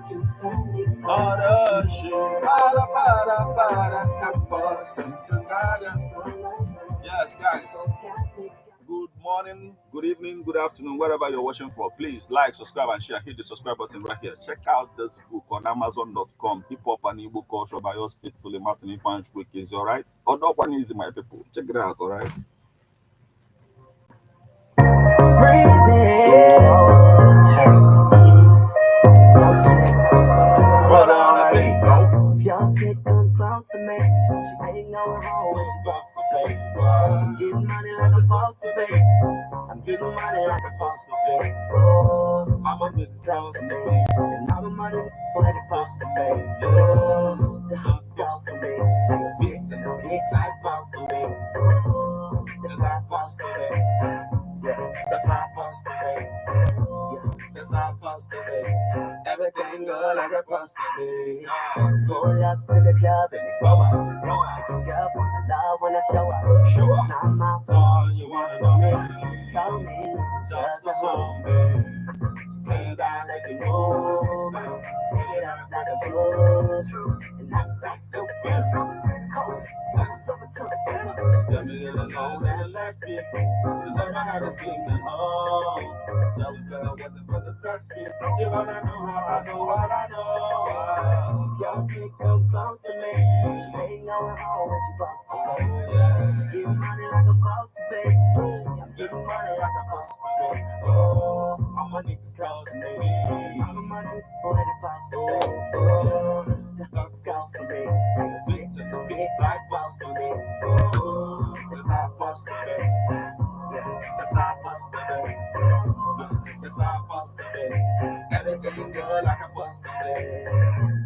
Mother, she, Father, Father, Father, help us and guide us. Yes, guys. Good morning, good evening, good afternoon, wherever you're watching from. Please like, subscribe, and share. Hit the subscribe button right here. Check out this book on Amazon.com. Hip Hop and Igbo Culture by yours faithfully, Martin Ifan is all right. Or one easy, my people. Check it out, all right. Brother on the beat. Your chick come close to me. She ain't going home when she supposed to pay. I'm getting money like I'm supposed to pay. I'm getting money like I'm supposed to pay. Oh, I'm a bit close close to to me. me. And all the money like it's supposed to pay. Yeah. Oh, the The close cost to to me. me. Now your chick Beats and come the beats like I supposed supposed to to me. be. Oh, That's how I supposed to be. yeah, That's how I supposed to be. yeah. That's how I supposed to be. Everything good like I supposed to be. Yeah. Go Pull up to the club. send it forward. Roll out. Your girl wanna love when I show up. Show It's up. not my fault. Oh, She you wanna not for know me. me? She told me Just just a a homie. zombie. Lay Lay down down like like a you move. move. Pick it up like a good. And I got So so cold. tell me that I know that it last me. She never had a season. Oh, tell me girl what is what to touch me. She wanna know what I know, what I know. Your chick so close to me. Oh, She ain't going home when she supposed to pay. oh yeah. Getting money like I'm supposed to pay. I'm Getting getting money money like like I'm I'm supposed supposed to to pay. be. Oh, I'm a niggas Close close to to me. me. All the money like it's supposed to Oh, pay. oh, The that's close supposed to to me. be. Now your chick Bitch and the come beat like like supposed supposed to to me. be. Oh, that's how I'm supposed to be. Yeah, That's how I'm supposed to be. That's how I'm supposed to be. Everything good like I'm supposed to be.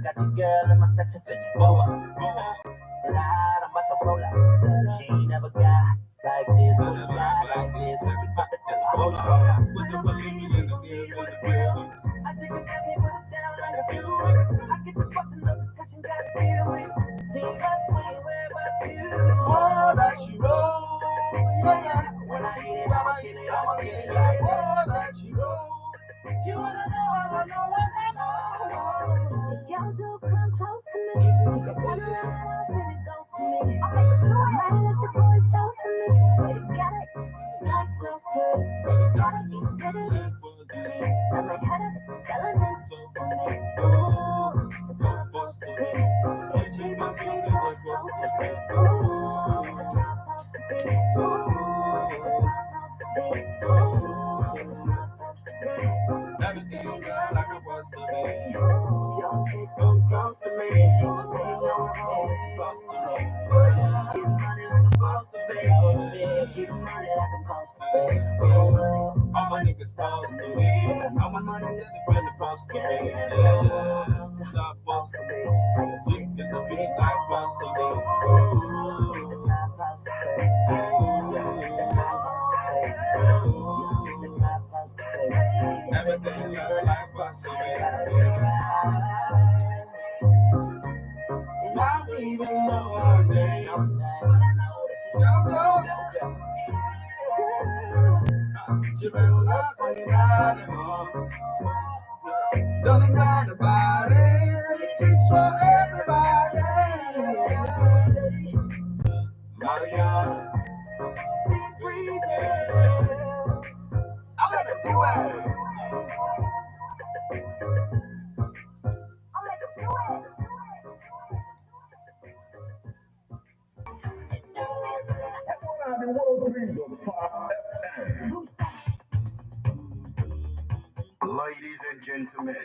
Got your girl in my section. Take it forward, forward. And I'm about to roll out. She ain't never got like this. To When the she block got like like this. this, when she Every pop it to till the I hold hold up. up. With the believe in the deal in the building. I take a jacket, put it down like a Buick. I get the bustin', no discussion, gotta deal with. See us when you wear my More few. that she wrote. Yeah, yeah. When I hit it, When I'ma I get hit it, it, I'ma I'ma get get it it. like. More that she wrote. She wanna know, I wanna know what I know. If y'all do come close to me, wanna ride off and it goes for me. I might let your boy show for me, but he got it like no sir. But it Gotta got keep it that in for to you. me. I'm like, how to telling it So, to me. Ooh, it's go not supposed supposed to to be. be. If If she she my my feet feet to touch the close supposed to to me. be. Ooh, it's Ooh, not supposed to be. Ooh, it's ooh. not supposed to be. Ooh, it's not supposed to be. Everything Everything good good like like I'm it's supposed supposed to to be. be. Your chick Come come close close to to me. me. She ain't going home when she Close supposed to to me. pay. Getting money like I'm Close supposed to to me. pay. Getting money like I'm supposed to pay. Oh, All my niggas close close to to me. me. And All all my my niggas money steady when they supposed to yeah, be. yeah. Yeah, yeah. Not Supposed supposed to to be. be. Now your Chick chick in the come beat like like supposed supposed to to be. be. It's Ooh, not supposed to pay. Yeah, it's not supposed to pay. Yeah, it's ooh. not supposed to pay. Everything Everything look good like supposed to be. like I don't even know her No name. name, but I know that she Go, go. go go. She been lost and not anymore. Don't even about it. This chick's for everybody. Yeah. Mariana, breezy. I let it do it. Ladies and gentlemen,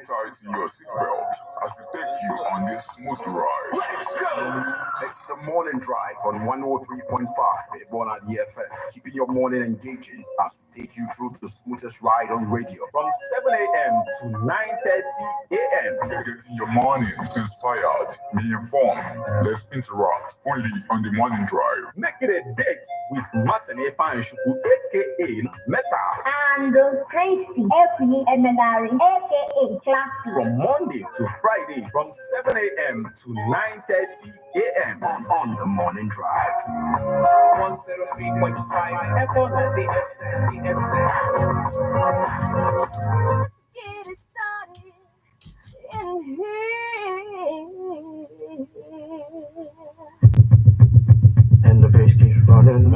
tighten your seatbelt as we take you on this smooth ride. It's the morning drive on 103.5 Ebona FM, keeping your morning engaging as we take you through the smoothest ride on radio. From 7 a.m. to 9:30 a.m. Getting your morning inspired, be informed. Let's interact only on the morning drive. Make it a date with Martin Efanshuku, aka Meta, And Tracy Epi Emenari, aka Classy. From Monday to Friday, from 7 a.m. to 9:30 a.m. On the morning drive. 103.5 Ebona DSN. Get it started.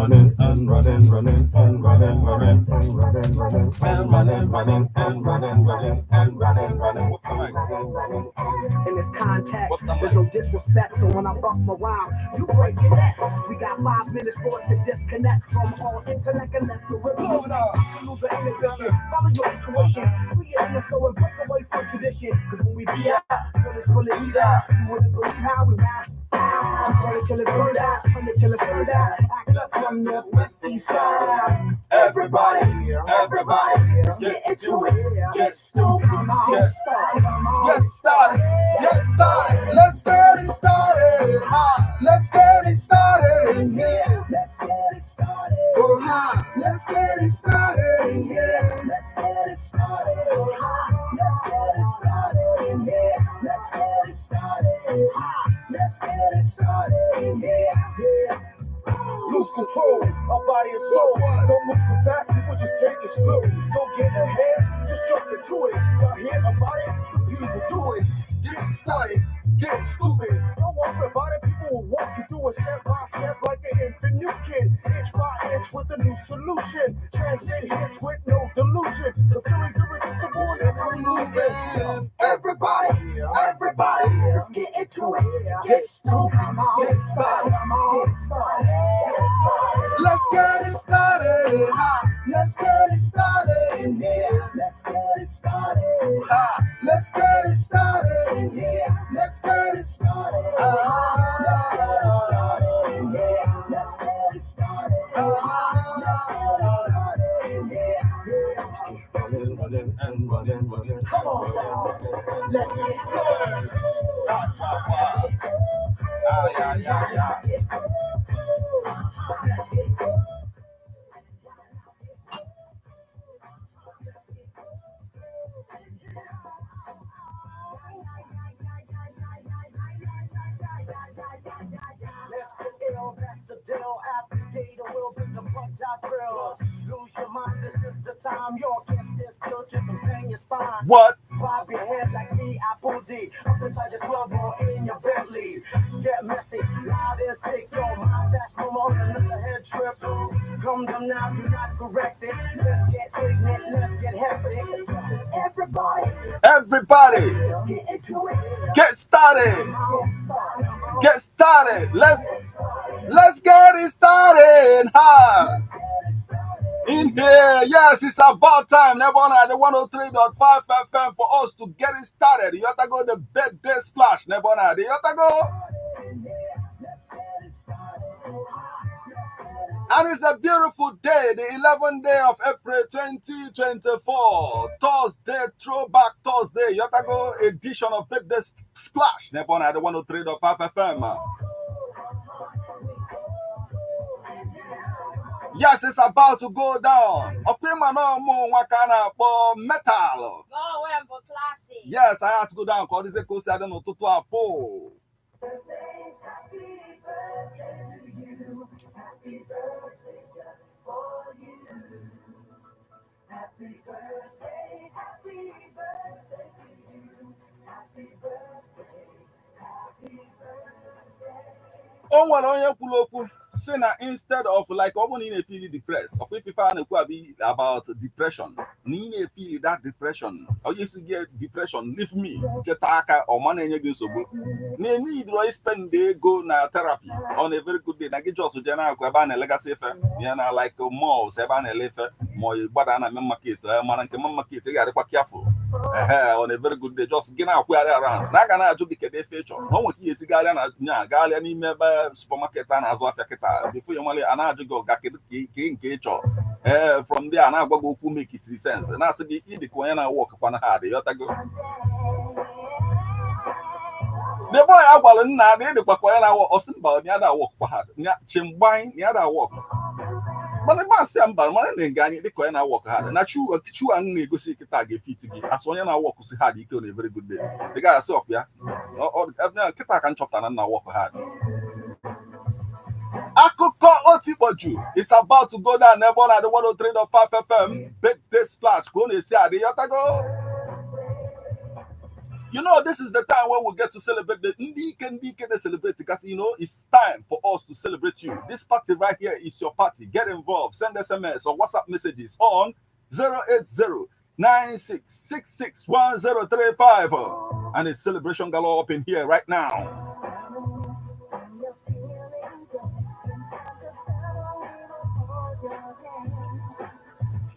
running and running, running and running, running and running, running and running, running and running, running and running, running What's the and mic? running, running. In this context, What's the there's mic? no disrespect, so when I bust my rhyme, you break your neck. We got 5 minutes for us to disconnect from all intellect and let the rhythm Blow it protect. up. To lose the inhibition, follow your intuition, free your inner soul and break away from tradition. Cause when we be out, feel it's really We be are out. You wouldn't believe how we ride. Burn it till it's burned out, turn it till it's burned out. Act up from the west east side. Everybody, everybody, Let's get get into into it. it. Get Get stupid, get get started, get get started. started. Get started. Let's get it started. Ha. Let's get it started in here. Let's get it started. Oh hi. Let's get it started in here. Let's get it started. Let's get it started in here. Let's get it started. Let's get it started in here. Yeah. Lose control of body and What soul. what? Don't move too fast, people just take it slow. Don't get ahead, just jump into it. Y'all hear about it? The P's will do it. Get started. Get Stupid. Don't worry about it, people will walk you through it step by step like an infant new kid. Inch by inch with a new solution. Transmit hits with no delusion. The feeling's irresistible and get that's it how we move it. moving. Everybody, everybody, Let's get into it. get Get stupid. get Get started. started. Get started. Get started. Let's get it started. Ha. Let's get it started in here. Let's get it started. Ha. Let's get it started in Yeah. Let's get it Started. Let's get it Ah, started. Yeah. Let's get it started. Let's get it ah. started. Yeah. Yeah. Running, running, and running, running, Come and on, running, y'all. running, and Let's running, get running. started. Ah, ah, ah. Ah, yeah, yeah, yeah. Let's get ill, that's the deal. After Gator will be the front dot drill. Lose your mind, this is the time. Your guest is killed, just pain your spine. What? Bob your head like me, Apple D. Up inside your club or in your Bentley. Get messy, loud and sick. Your mind, that's no more than another head trip. Come them now, do not correct it. Let's get ignorant, let's get hectic. Everybody, Everybody, let's get into it. get started. Get started. Get started. Let's Get started. let's get it started. Ha! Let's get it started. In here, yes, it's about time. Never at the 103.5 FM for us to get it started. You have to go the birthday splash. Never you have to go. And it's a beautiful day, the 11th day of April 2024. Thursday, Throwback Thursday. You have to go edition of Birthday Splash. Never at the 103.5 FM. Yes, it's about to go down. Ọkwa na ọmụ nwa ka a na-akpọ metal. Go and for classic. Yes, I had to go down ka ọ dịzie ka o si adị n'ụtụtụ afọ. Happy birthday to you. Happy birthday just for you. Happy birthday, happy birthday to you. Happy birthday, happy birthday. O nwere onye kwuru okwu si na instead of like ọ bụrụ na ị na-efeel depressed, ọkwa ife a na-ekwu abi about depression, na ị na-efeel that depression, onye si gị depression leave me, cheta aka ọma na-enye gị nsogbu na enidro spend ego na therapy on a very good day na gị just jee na-akụ ebe a na-elegasị ife ya na like malls ebe a na-ele ife ma ọ gbada na main market, mana nke main market ị ga-adịkwa careful. Ehe, on a very good day just gị na-akwụgharị around na aga na-ajụ gị kedu efe ị chọrọ na o nwere ka ihe esi gagharịa na nya gagharịa n'ime ebe supermarket a na-azụ afịa kịta before you mali a na-ajụ gị ọga kedu ka nke ị chọrọ. Ee, from there a na-agwa gị okwu make sense na-asị gị ịdị ka onye na-work kwana hard, ịghọtago? The boy agwalụ nna na ịdịkwa ka onye na-awork, ọsị mba, ya da work kwa hard chimgbany ya da work, mana ebe asị ya mba, mana na nga anyị dịka onye na-awork hard na chu chu a na-egosi kịta ga-efit gị asụ onye na-awork si hard ike on a very good day ị gaghị asị ọkụ ya kịta ka m chọpụtara na nna work hard. Akụkọ otikpọju is about to go down n'ebe ọ na-adị 103.5 FM Birthday Splash ka ọ na-esi adị, yọtago? This is the time when we get to celebrate the Ndike Ndike they celebrate because it's time for us to celebrate you. This party right here is your party. Get involved. Send SMS or WhatsApp messages on 080 9666 1035. And it's celebration galore up in here right now. When you're feeling down, the fellow will hold your hand.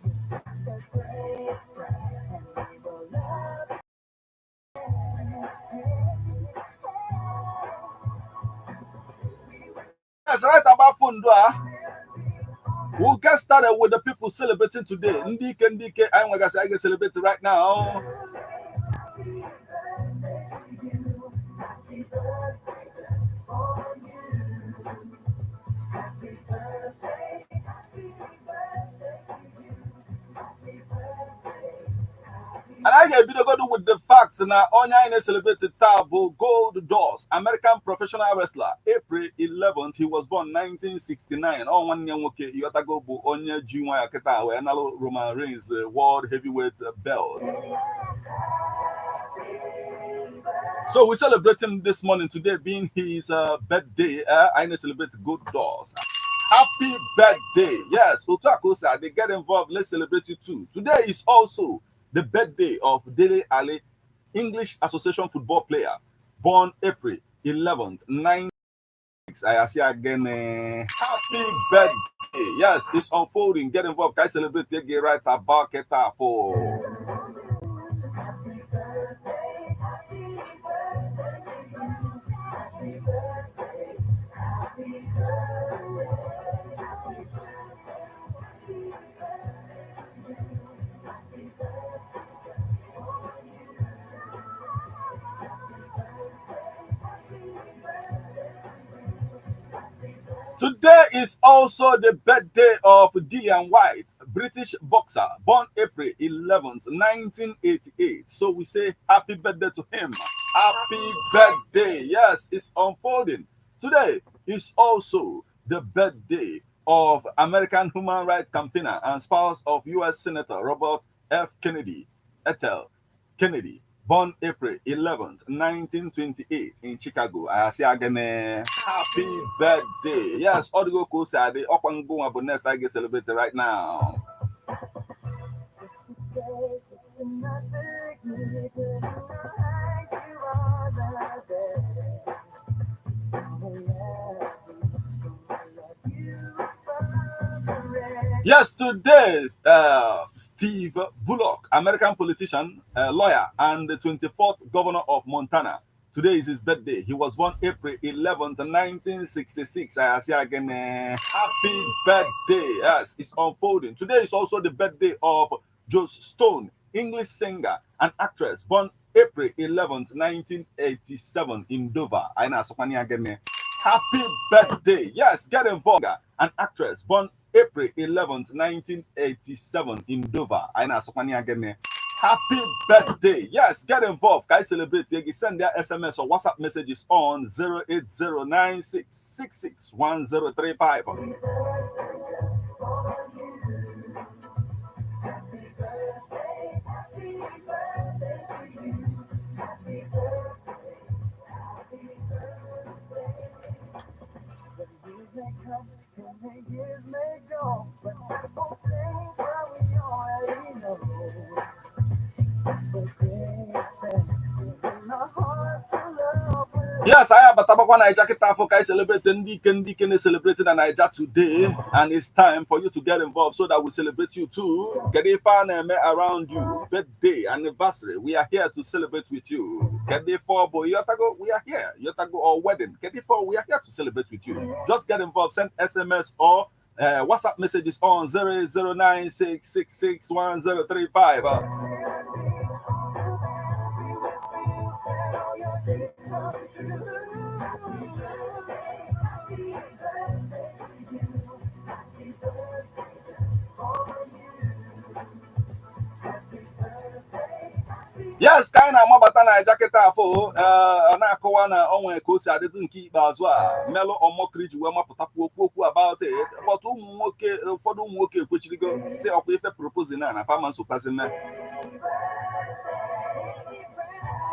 You've got a great friend, and we will love you. Yes, right about phone though. We'll get started with the people celebrating today. Ndike Ndike, I'm gonna say I can celebrate right now. Happy birthday to you. Happy birthday just for you. Happy birthday, happy birthday to you. Happy birthday, happy And I get go do with the fact na onye anyị na-celebrate taa bụ Goldust, American professional wrestler. April 11th, he was born 1969. Ọ nwanne ya nwoke Ịghọtago bụ onye ji nwa ya kịta wee nalụ Roman Reigns World Heavyweight Belt. So we celebrate him this morning, today being his birthday. I need to celebrate Goldust. Happy birthday. Yes, otu a ka o si adị. Get involved. Let's celebrate you too. Today is also the birthday of Dele Alli, English Association football player, born April 11th, 9 I say again, happy birthday. Yes, it's unfolding. Get involved. Can I celebrate again right about for Happy birthday, happy birthday to you. Happy birthday, happy birthday, happy birthday, happy birthday to you. Happy birthday just for you. Happy birthday, happy birthday to you. Happy birthday. Today is also the birthday of Dillian Whyte, British boxer, born April 11th, 1988. So we say happy birthday to him. Happy birthday. Yes, it's unfolding. Today is also the birthday of American human rights campaigner and spouse of U.S. Senator Robert F. Kennedy, Ethel Kennedy, born April 11th, 1928 in Chicago. I say again, happy birthday. Yes, all the go cool Saturday. Up and go but next I get celebrated right now. Today, it's another year, but in my eyes you are the best. I will love you, gonna love you for the rest. Yes, today, Steve Bullock, American politician, lawyer, and the 24th governor of Montana. Today is his birthday. He was born April 11th, 1966. I say again, happy birthday. Yes, it's unfolding. Today is also the birthday of Joss Stone, English singer and actress, born April 11th, 1987 in Dover. I know, again, happy birthday. Yes, get involved. An actress born April 11th, 1987 in Dover. I know, again, happy birthday. Yes, get involved. Can I celebrate? You send their SMS or WhatsApp messages on 08096661035. Happy birthday just for you. Happy birthday, happy birthday to you. Happy birthday, happy birthday. The years may come and the years may go, but that won't change what we already know. The great friend in our hearts to love will Yes, I have abatabakwa Naija kịta afọ ka anyị celebrate ndị ike ndị ike na-celebrate na Naija today, and it's time for you to get involved so that we celebrate you too. Kedu ife a na-eme around you? Birthday, anniversary, we are here to celebrate with you. Kedu ife ọ bụ Ịghọtago? We are here. Ịghọtago or wedding. Kedu ife ọ? We are here to celebrate with you. Just get involved. Send SMS or WhatsApp messages on 08096661035. Every whisper you said, all your dreams come true. Happy birthday, happy birthday to you. Happy birthday just for you. Happy birthday, happy Yes, ka anyị na-amabata Naija kịta afọ ọ na-akọwa na ọ nwere ka o si adịtụ nke ikpeazụ a melụ ọmọkiri ji wee mapụtakwu okwu okwu about it, but ụmụ nwoke, ụfọdụ ụmụ nwoke ekwechirigo si ọkwa ife proposal na na fama nsokwazi mee.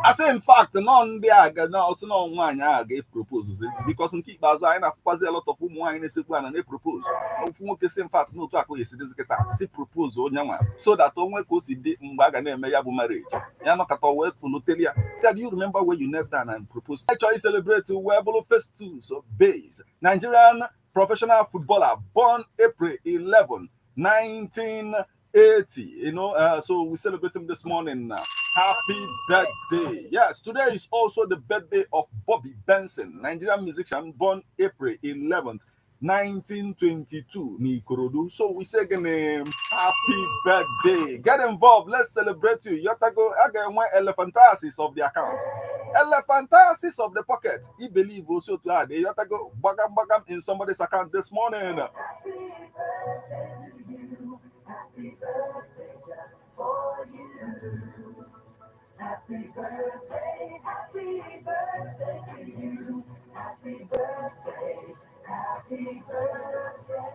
birthday, Asị in fact nọ ndị a ga na ọsị na nwaanyị ahụ ga-epropose, because nke ikpeazụ anyị na-afụkwazi a lot of ụmụ nwaanyị na-esekwu ana na-epropose. Ofu nwoke si in fact n'otu akụ esi dịzi kịta si propose onye nwa, so that o nwee ka o si dị mgbe a ga na-eme ya bụ marriage, ya nọkọta wee pụloteli ya si, "Do you remember when you knelt down and proposed?" I chọrọ celebrate wee bụrụ Festus Base, Nigerian professional footballer, born April 11, 1980. So we celebrate him this morning. Happy birthday. Yes, today is also the birthday of Bobby Benson, Nigerian musician, born April 11th, 1922, n'Ikorodu. So we say again, happy birthday. Get involved. Let's celebrate you. Yotago again, elephantiasis of the account, elephantiasis of the pocket. He believe also to add. Yotago bagam bagam in somebody's account this morning. Happy birthday to you. Happy birthday just for you. Happy birthday, happy birthday to you. Happy birthday, happy birthday.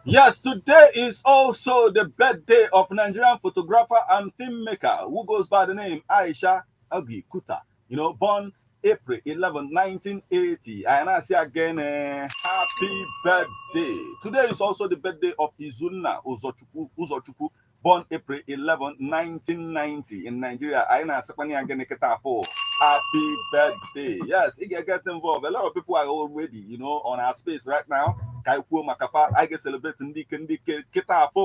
Yes, today is also the birthday of Nigerian photographer and filmmaker who goes by the name Aisha Agi Kuta. Born April 11, 1980. And I say again, happy birthday. Today is also the birthday of Izunna Uzochukwu, Uzochukwu, born April 11, 1990 in Nigeria. I say again, happy birthday. Yes, you get involved. A lot of people are already on our space right now. Ka anyị kwuo maka fa, anyị ga-celebrate ndị ike, ndị ike kịta afọ.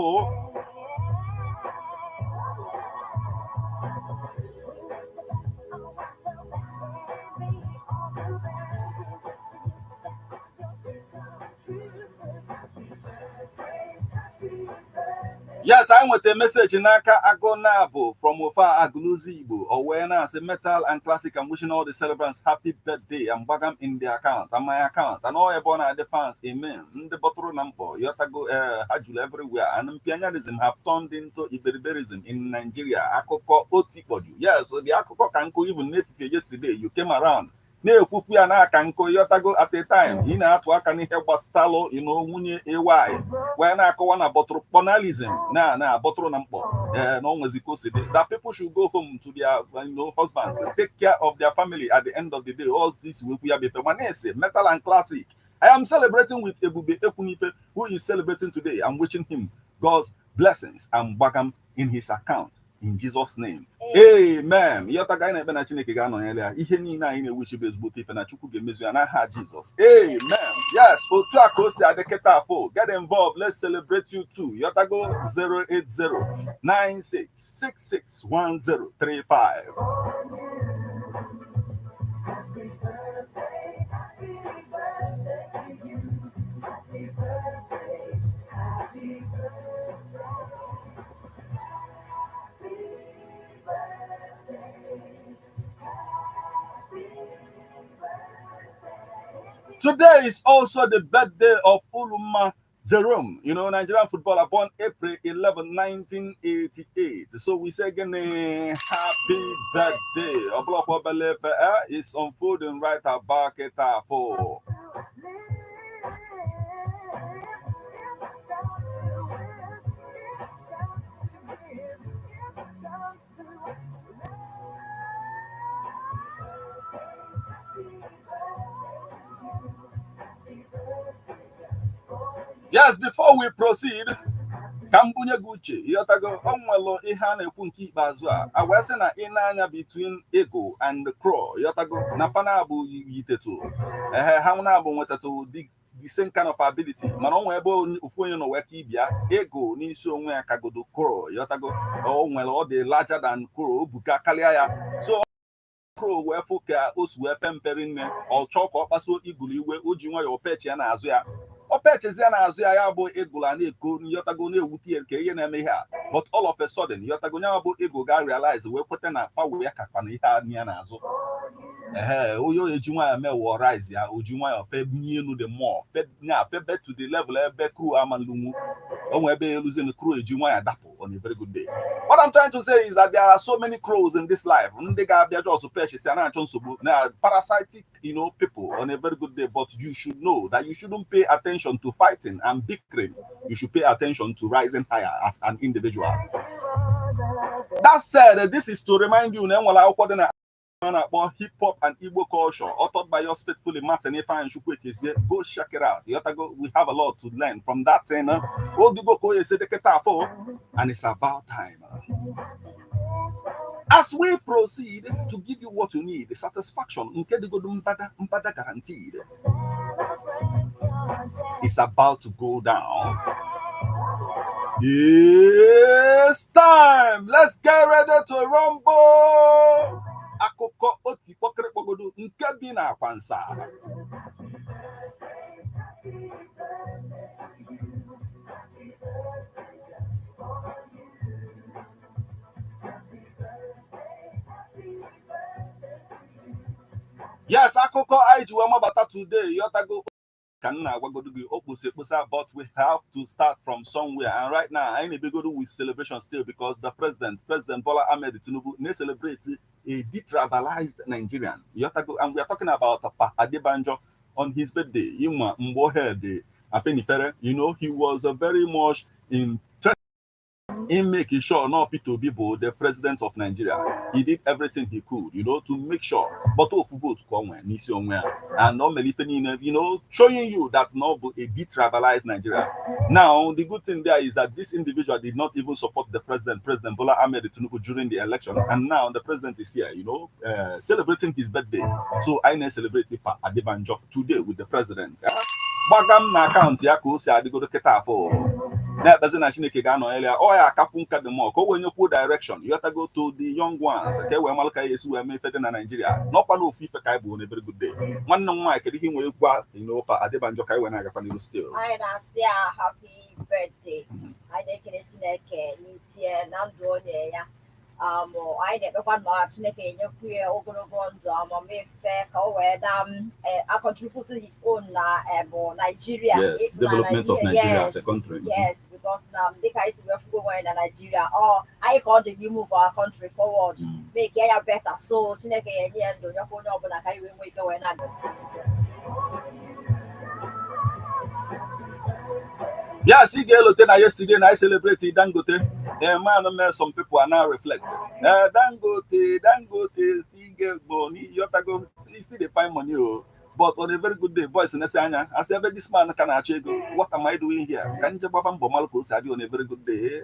Yes, anyị nweta message n'aka Agonabo from Ofa Aguluzi Igbo. O wee na-asị, "Metal and classic, I'm wishing all the celebrants happy birthday and gbagam in the account and my account and all ebe ọ na-adị fans, amen." Ndị bọtụrụ na mkpọ yotago, ha juru everywhere, and mpianyarism have turned into iberiberism in Nigeria. Akụkọ otikpọju. Yes, the akụkọ ka nkụ. Even n'efife yesterday you came around na-ekwukwu ya n'aka nkụ yotago. At a time ị na-atụ aka n'ihe gbasatalụ nwunye AY, wee na-akọwa na bọtụrụ kpọnalism na bọtụrụ na mkpọ, ee, na o nwezi ka o si dị, that people should go home to their husbands, take care of their family at the end of the day. All this wekwu ya befe ma na-ese. Metal and classic, I am celebrating with Ebube Ekwunife, who is celebrating today. I'm wishing him God's blessings and gbagam in his account in Jesus' name. Amen. Ịghọta ka anyị na-ekpe na Chineke ga-anọnyere ya. Ihe niile anyị na-ewichi bụ ezigbote ife na Chukwu ga-emezu ya n'aha Jizọs. Amen. Yes, otu a ka o si adị kịta afọ. Get involved. Let's celebrate you too. Yotago 080 9666 1035. Happy birthday, happy birthday to you. Happy birthday, happy birthday. Happy birthday, happy birthday. Today is also the birthday of Uluma Jerome, Nigerian footballer, born April 11, 1988. So we say again, happy birthday. Obloko Belefe is unfolding right about it. For To live, it's time to win, it's time to give, it's time to live. Happy birthday to you. Happy birthday just for you. Yes, before we proceed, ka m bunye gị uche ịghọtago, o nwelụ ihe a na-ekwu nke ikpeazụ a, a wee sị na ị na-anya between eagle and the crow, ịghọtago, na fana bụ yitetu ehe ha na-abụ nwetatụ the same kind of ability, mana o nwee ebe ofu onye nọ wee ka ibia eagle n'isi onwe ya kagodo crow, ịghọtago, o nwere ọ dị larger than crow, o buka karịa ya. So crow wee fụ ka o si wee pempere nne, ọ chọọ ka ọ kpasuo eagle iwe, o ji nwayọọ pechi ya n'azụ ya, ọ pechizi ya n'azụ ya, ya bụ eagle a na-eko, yọtago, na-ewute ya nke ihe na-eme ihe a. But all of a sudden, yọtago, ya bụ eagle ga realize wee kweta na power ya kakwa na ihe a ya n'azụ. Ehe, onye o eji nwayọọ mee wọ rise ya, o ji nwayọọ fe bunye elu the more fe na febe to the level ebe crow ama nlunwu o nwee ebe eluzin crow eji nwayọọ dapụ ọ On a very good day, what I'm trying to say is that there are so many crows in this life. Ndị ga-abịa just perch si a na-achọ nsogbu na parasitic people on a very good day. But you should know that you shouldn't pay attention to fighting and bickering. You should pay attention to rising higher as an individual. That said, this is to remind you na enwere akwụkwọ dị na a na-akpọ Hip Hop and Igbo Culture, authored by yours faithfully, Martin Ifeanyi Chukwuekezie. Go check it out. Yotago, we have a lot to learn from that thing. Odugo ko ese deketa afọ, and it's about time. As we proceed to give you what you need, the satisfaction, nke dịgodu mbada mbada guaranteed, is about to go down. It's time. Let's get ready to rumble. Akụkọ oti kpọkịrịkpọgodo nke bi na akwansa. Yes, akụkọ anyị ji wee mabata today, yọtago, ka m na-agwagodo gị okposi ekposa, but we have to start from somewhere, and right now anyị na-ebegodo with celebration still, because the president, President Bola Ahmed Tinubu, na-celebrate a detribalized Nigerian, yọtago, and we are talking about Pa Adebanjo on his birthday. Ịnwa mgbe o had Afenifere, he was very much in making sure not Peter Obi bụ the president of Nigeria. He did everything he could to make sure. But ofu vote ka ọ nwee n'isi onwe ya. And o mere ife niile, showing you that no bụ a detribalized Nigeria. Now, the good thing there is that this individual did not even support the president, President Bola Ahmed Tinubu, during the election. And now the president is here, celebrating his birthday. So I now celebrate Pa Adebanjo today with the president. Gbaga m na akaụntụ ya ka o si adịgodo kịta afọ na-ekpezi na Chineke ga-anọnyere ya, ọ ya akapụ nka dị mọ ka o wee nyekwuo direction, yọtago, to the young ones, ka e wee malụ ka ya esi wee mee ife dị na Naijiria n'ọkwa na ofu ife ka anyị bụ. Na very good day, nwanne m nwaanyị, kedu ihe ị nwere gwa n'ụka Adebanjo ka anyị wee na-agakwa n'iru still? Anyị na-asị ya happy birthday. Anyị na-ekele Chineke n'isi ya na ndụ onye ya. Anyị na-ekpekwa na Chineke enyekwu ya ogologo ndụ, amamife, ka o wee na contribute his own na bụ Nigeria. Yes, na development of Nigeria as Yes. a country. Yes, because na dịka anyị si wee fugo onwe anyị na Nigeria, ọ anyị ka ọ dị gị move our country forward, make ya better. So Chineke ya enye ya ndụ, nyekwa onye ọbụla ka anyị wee nwee ike wee na Yes, ị ga-elote na yesterday na I celebrate Dangote. A man mee some people are now reflecting. Dangote, Dangote still get money, yotago, still dey find money o. But on a very good day, boys na-ese anya asị ebe this man ka na-achọ ego, what am I doing here? Ka nje gbaba mbọ malụ ka o si adị on a very good day.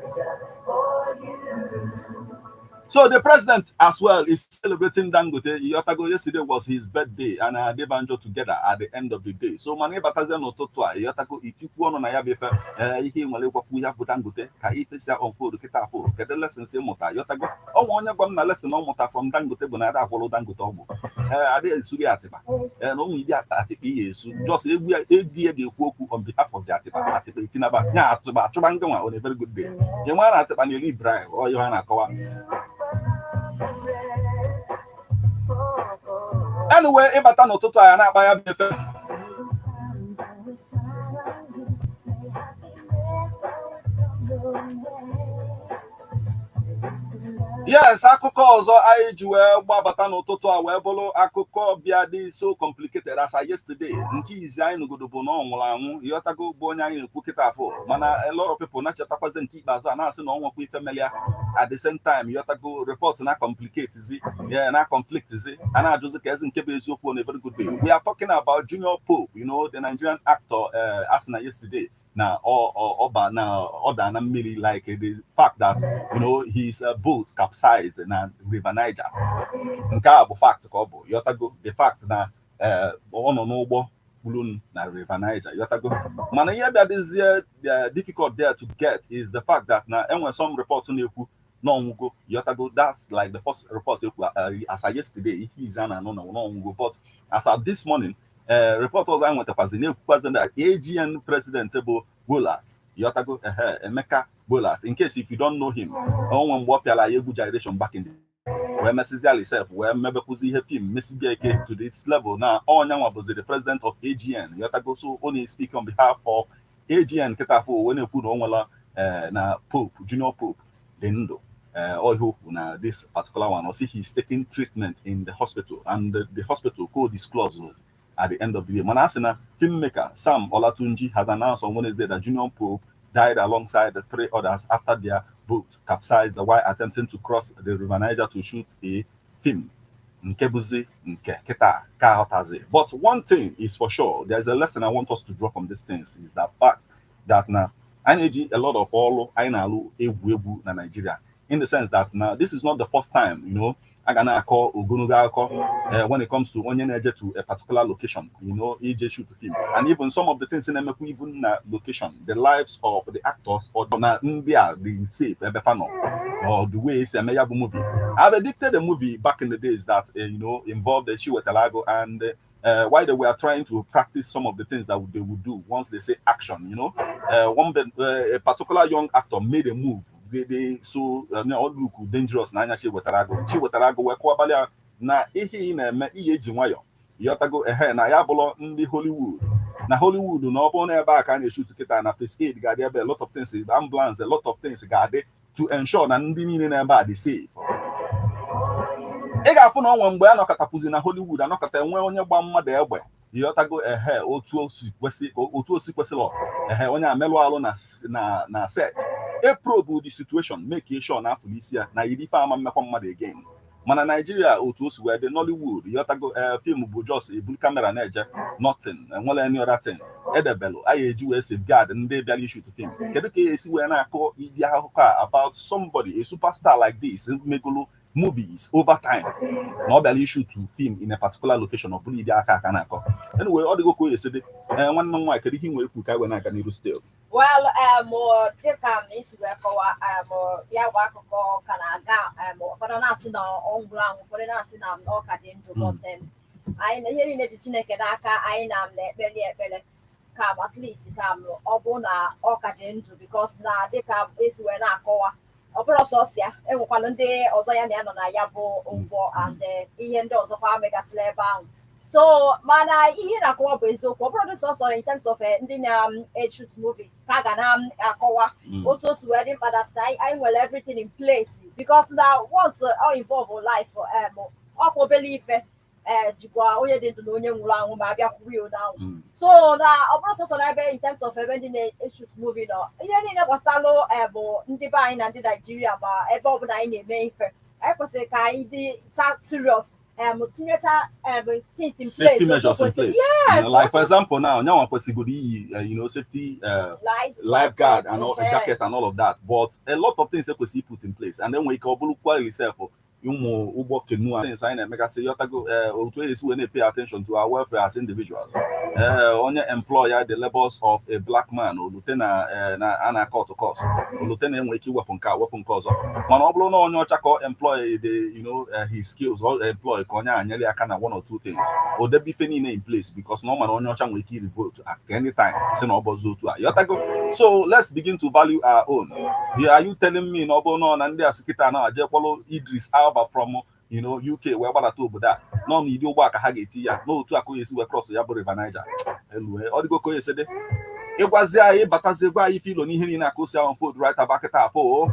So the president as well is celebrating Dangote. Yotago, yesterday was his birthday and Adebanjo together at the end of the day. So mana ịbatazie n'ụtụtụ a, Yotago, itikwu ọnụ na ya bụ ife ihe nwere ịgwakwu ya bụ Dangote ka ife si unfold kịta afọ, kedu lessons ịmụta, Yotago? Ọnwa onye gwa m na lesson ọ mụta from Dangote bụ na ada akwụrụ Dangote ọgwụ ada esuri atịba na ụmụ idi atịkpa ihe esu just egwu ya ego ya ga-ekwu okwu on behalf of the atịkpa atịkpa etinaba nya atịkpa achụba ngịnwa on a very good day. Ị nwa na atịkpa na-eri bribe ọ ihe ha na-akọwa. Anyway, ịbata n'ụtụtụ a ya na-akpa ya bụ efe. Yes, akụkọ ọzọ anyị ji wee gbabata n'ụtụtụ a wee bụrụ akụkọ bịa dị so complicated as yesterday. Nke izi anyị nụgodo bụ na ọ nwụrụ anwụ, ịghọtago, bụ onye anyị na-ekwu kịta afọ, mana a lot of people na-chetakwazi nke ikpeazụ a na-asị na ọ nwekwa ife melia at the same time, ịghọtago, reports na complicate zi yeah, na conflict zi, a na-ajụzi ka ezi nke bụ eziokwu. On a very good day, we are talking about Junior Pope, the Nigerian actor, asị na yesterday na ọ na ọ daa na mmiri, like the fact that his boat capsized na River Niger. Nke a bụ fact ka ọ bụ, yọtago, the fact na ọ nọ n'ụgbọ kpuru na River Niger, yọtago. Mana ihe bịa dịzie difficult there to get is the fact that na enwere some report na-ekwu na ọnwụgo, yọtago. That's like the first report ekwu as of yesterday, ihe izi a na-anụ na ọnwụgo. But as of this morning, report ọzọ anyị nwetakwazi na-ekwukwazi na AGN president bụ Bolas, yọtago, ehe, Emeka Bolas, in case if you don't know him, onwe mgbe ọ pịara ya egwu gyration back in the wee mesizi alisef wee mebekwuzi ihe film mesibia ike to this level na ọnya nwa bụzi the president of AGN, yọtago. So ọ na-speak on behalf of AGN kịta afọ wee na-ekwu na o nwela na Pope, Junior Pope, dị ndụ. Ọ ihe okwu na this particular one, ọ sị he's taking treatment in the hospital and the hospital co disclose at the end of the day. Mana asị na filmmaker Sam Olatunji has announced on Wednesday that Junior Pope died alongside the three others after their boat capsized while attempting to cross the River Niger to shoot a film. Nke bụzi nke kịta ka aghọtazi. But one thing is for sure, there is a lesson I want us to draw from these things, is the fact that na anyị na-eji a lot of ọlụ anyị na-alụ egwu egwu na Nigeria, in the sense that now this is not the first time a ga na-akọ ogologo akụkọ when it comes to onye na-eje to a particular location, ije shoot film, and even some of the things na-emekwa even na location, the lives of the actors or na ndị a dị safe ebe fa nọ or the way esi eme ya bụ movie. I've edited a movie back in the days that involved the Chiwetalu Agu, and while they were trying to practice some of the things that they would do once they say action, a particular young actor made a move. They so look dangerous n'anya Chiwetalu Agu. Chiwetalu Agu wee kụọ abalị a na ihe ị na-eme ihe eji nwayọ yọtago ehe na ya bụlọ ndị Hollywood na Hollywood na ọ bụrụ na ebe a ka a na-eshoot kịta na first aid ga-adị ebe, a lot of things, ambulance, a lot of things ga-adị to ensure na ndị niile na-ebe a dị safe. Ị ga-afụ na ọnwa mgbe a nọkọtapụzi na Hollywood anọkọta enwe onye gba mmadụ egbe, ịghọtago, ehe, otu o si kwesị, otu o si kwesịrị, ehe, onye amelụ alụ na set e probe the situation, make sure na afụrụ isi ya na yiri ife ama mmekwa mmadụ again. Mana Naijiria, otu o si wee dị, Nollywood, ịghọtago, ee, film bụ just eburu camera na-eje, nothing enwere any other thing edebelụ a ga-eji wee safeguard ndị bịara ishoot film. Kedu ka esi wee na-akọ ịdị akụkọ a about somebody, a superstar like this, megolo movies over time, na ọ bịara ishoot film in a particular location, ọ bụrụ ịdị aka aka na-akọ? Anyway, ọ dịgo ka o esi dị. Ee, nwanne m nwaanyị, kedu ihe ị nwere ikwu ka anyị wee na-aga n'iru still? Well, dịka m isi wee kọwa, ya bụ akụkọ ka na-aga. Ụfọdụ na-asị na ọ nwụrụ anwụ, ụfọdụ na-asị na ọ ka dị ndụ, but anyị na ihe niile dị Chineke n'aka. Anyị na na-ekpere ekpere ka at least ka m ọ bụ na ọ ka dị ndụ, because na dịka esi wee na-akọwa, ọ bụrụ sọsọ ya, enwekwala ndị ọzọ ya na ya nọ na ya bụ ụgbọ and ihe ndị ọzọkwa megasịrị ebe ahụ. So mana ihe na-akọwa bụ eziokwu, ọ bụrụ dị sọsọ in terms of ndị na-eshoot movie ka a ga na-akọwa otu o si wee dị mkpa that na anyị nwere everything in place, because na once ọ involve life, ọkwa obele ife jikwa onye dị ndụ na onye nwụrụ anwụ ma abịa kwuo ya ahụ. So na ọ bụrụ sọsọ na ebe in terms of ebe ndị na-eshoot movie nọ, ihe niile gbasalụ bụ ndị be anyị na ndị Naijiria, ma ebe ọbụla anyị na-eme ife, anyị kwesịrị ka anyị dị serious, tinyecha things in place. Safety measures in place. Yes. Like for example now, nyanwa kwesịgoro iyi safety life lifeguard and all, jacket and all of that, but a lot of things ekwesịghị put in place, and then nwere ike ọ bụrụkwa itself ụmụ ụgbọ canoe things anyị na-emegasị, yọtago, otu esi wee na-pay attention to our welfare as individuals. Onye employer the labors of a black man olute na na a na-cut cost, olute na enwe ike iwepụ nke a, wepụ nke ọzọ, mana ọ bụrụ na onye ọcha ka ọ employ the his skills or employ ka onye a nyere aka na one or two things, o debe ife niile in place, because na ọ mara onye ọcha nwere ike revolt at any time si na ọ bụzi otu a, yọtago. So let's begin to value our own. Yeah, are you telling me na ọ bụrụ na ndị a sị kịta na aje kpọrọ Idris Elba from UK wee gbadata obodo a nọ n'idi ụgbọ ka ha ga-eti ya n'otu akụ esi wee cross ya bụ River Niger elue? Ọ dịgo ka o esi dị. Ịgwazi anyị, ịbatazi gwa anyị ife ilo n'ihe niile aka o si ahụ food right about kịta afọ.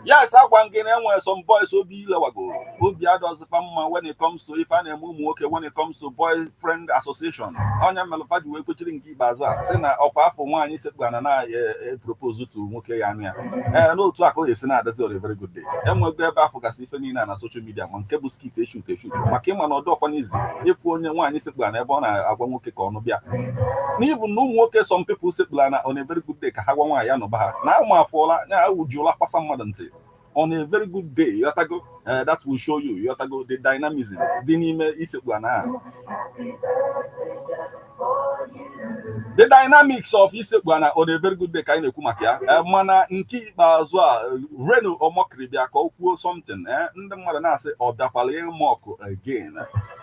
Yes, agwa m gị na enwere some boys obi ilewago obi adọzifa mma when it comes to ife a na-eme ụmụ nwoke, when it comes to boyfriend association. Onye melụfa ji wee kwechiri nke ikpeazụ a sị na ọkwa afọ nwaanyị sekpu ana na propose to nwoke ya anụ ya, ee, n'otu a ka o esi na-adazi. On a very good day, enwego ebe afọ gasị ife niile a na social media, ma nke bụ skit eshoot eshoot, maka ịma na ọdụ ọkwa n'izi ịfụ onye nwaanyị sekpu ana ebe ọ na-agwa nwoke ka ọnụ bịa n'ibu na ụmụ nwoke. Some people sekpuru ana on a very good day ka ha gwa nwaanyị ya nọba ha na ụmụ afọla ya awụjuola kwasa mmadụ ntị. On a very good day, yotago, that will show you, yotago, the dynamism dị n'ime isekpu ana ahụ, the dynamics of isekpu ana on a very good day ka anyị na-ekwu maka ya. Mana nke ikpeazụ a, Reno Omokri bịa ka o kwuo something, ndị mmadụ na-asị ọ bịakwala ịmock again,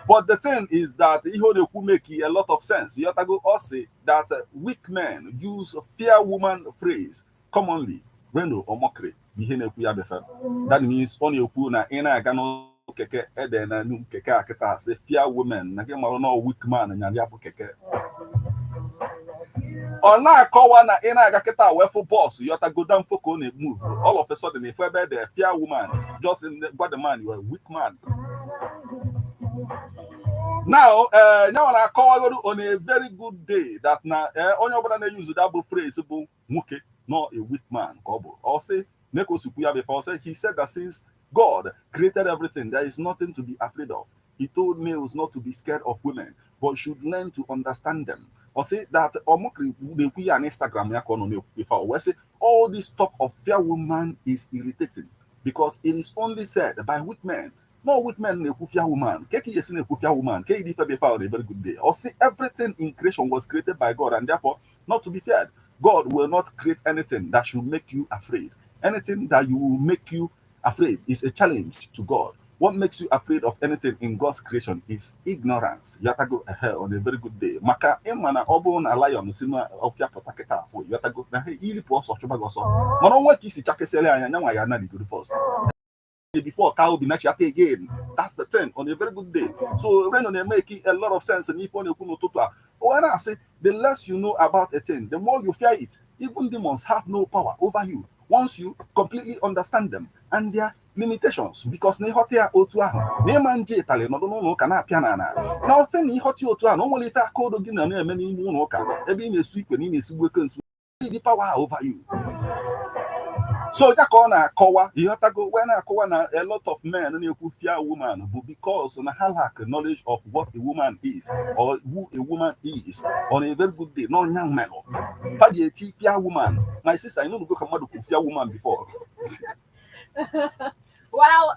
but the thing is that ihe ọ na-ekwu make a lot of sense, yotago. Ọ sị that weak men use "fear woman" phrase commonly. Reno Omokri bụ ihe na-ekwu ya befe. That means ọ na-ekwu na ị na-aga n'ụlọ keke ede na nu keke a kịta sị "Fear women," na gị marụ na weak man nyara ya bụ keke. Ọ na-akọwa na ị na-aga kịta wee fụ bus yọtago danfo ka ọ na-emove, all of a sudden ifu ebe ede "Fear woman," just gwa the man you are a weak man. Now, nyawa na-akọwagoro on a very good day that na onye ọbụla na-use that bụ phrase bụ nwoke, not a weak man ka ọ bụ. Ọ sị na ka o sikwu ya before say, he said that since God created everything, there is nothing to be afraid of. He told males not to be scared of women but should learn to understand them. Ọ sị that Omokri na-ekwu ya na Instagram ya ka ọ nọ na-ekwu ife o wee sị, "All this talk of fear woman is irritating because it is only said by weak men." No weak men na-ekwu fear woman. Ke ka esi na-ekwu fear woman ke ịdị ife before on a very good day? Ọ sị everything in creation was created by God and therefore not to be feared. God will not create anything that should make you afraid. Anything that you will make you afraid is a challenge to God. What makes you afraid of anything in God's creation is ignorance. Yatago ehe on a very good day. Maka ịma na ọ bụrụ na lion si n'ọfịa pụta kịta afọ yatago na ha ilipụ ọsọ chụba gị ọsọ, mana onwe ka isi chakesịrị anya nyanwa ya analigoro first before cow be nachata again. That's the thing on a very good day. So Reno na-make a lot of sense n'ife ọ na-ekwu n'ụtụtụ a. O na-asị, the less you know about a thing, the more you fear it. Even demons have no power over you once you completely understand them and their limitations, because na ịghọta ya otu ahụ na ịma nje ịtalị nọdụ n'ụlọ ụka na-apịa na ana na ọsị na ịghọta ya otu ahụ na o nwere ife aka odo gị na na-eme n'ime ụlọ ụka ebe ị na-esu ikwe na ị na-esigbu ekwensu the power over you. So ya ka ọ na-akọwa, ịghọtago, wee na-akọwa na a lot of men na-ekwu fear woman bụ because na ha lack knowledge of what a woman is or who a woman is on a very good day. N'ọnya melụ fa ji eti fear woman. My sister, you no go ka mmadụ kwu fear woman before? Well,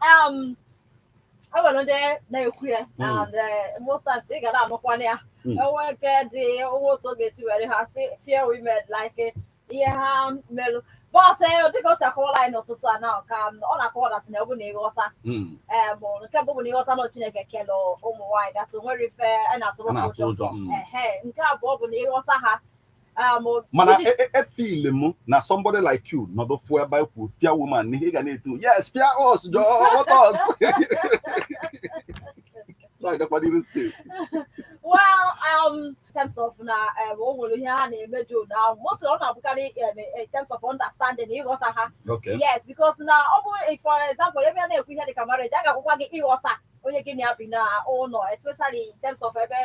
ọ nwere ndị na-ekwu ya and most times ị ga na-anụkwana ya. Enwe nke dị onwe otu ọ ga-esi were ha si fear women, like ihe ha melụ, but dịka o si akọwara anyị n'ụtụtụ a na ka ọ na-akọwa that na ọ bụ na ịghọta nke mbụ bụ na ịghọta na Chineke kelụ ụmụ nwaanyị, that nwere ife a na-atụrụ A na-atụ ụjọ. ụjọ. Ehe, nke abụọ bụ na ịghọta ha Mana which is- efeel m na somebody like you nọdụ fụ ebe ekwu fear woman na ihe ị ga na-etu, "Yes, fear us, jọọ, what us?" Na-agakwa n'iru still. Well, in terms of na o nwere ihe ha na-emeju na mostly ọ na-abụkarị in terms of understanding, ịghọta ha. Yes, because na ọ bụ, for example, ebe a na-ekwu ihe dịka marriage, a ga-agwakwa gị ịghọta onye gị na ya bi na ụlọ, especially in terms of ebe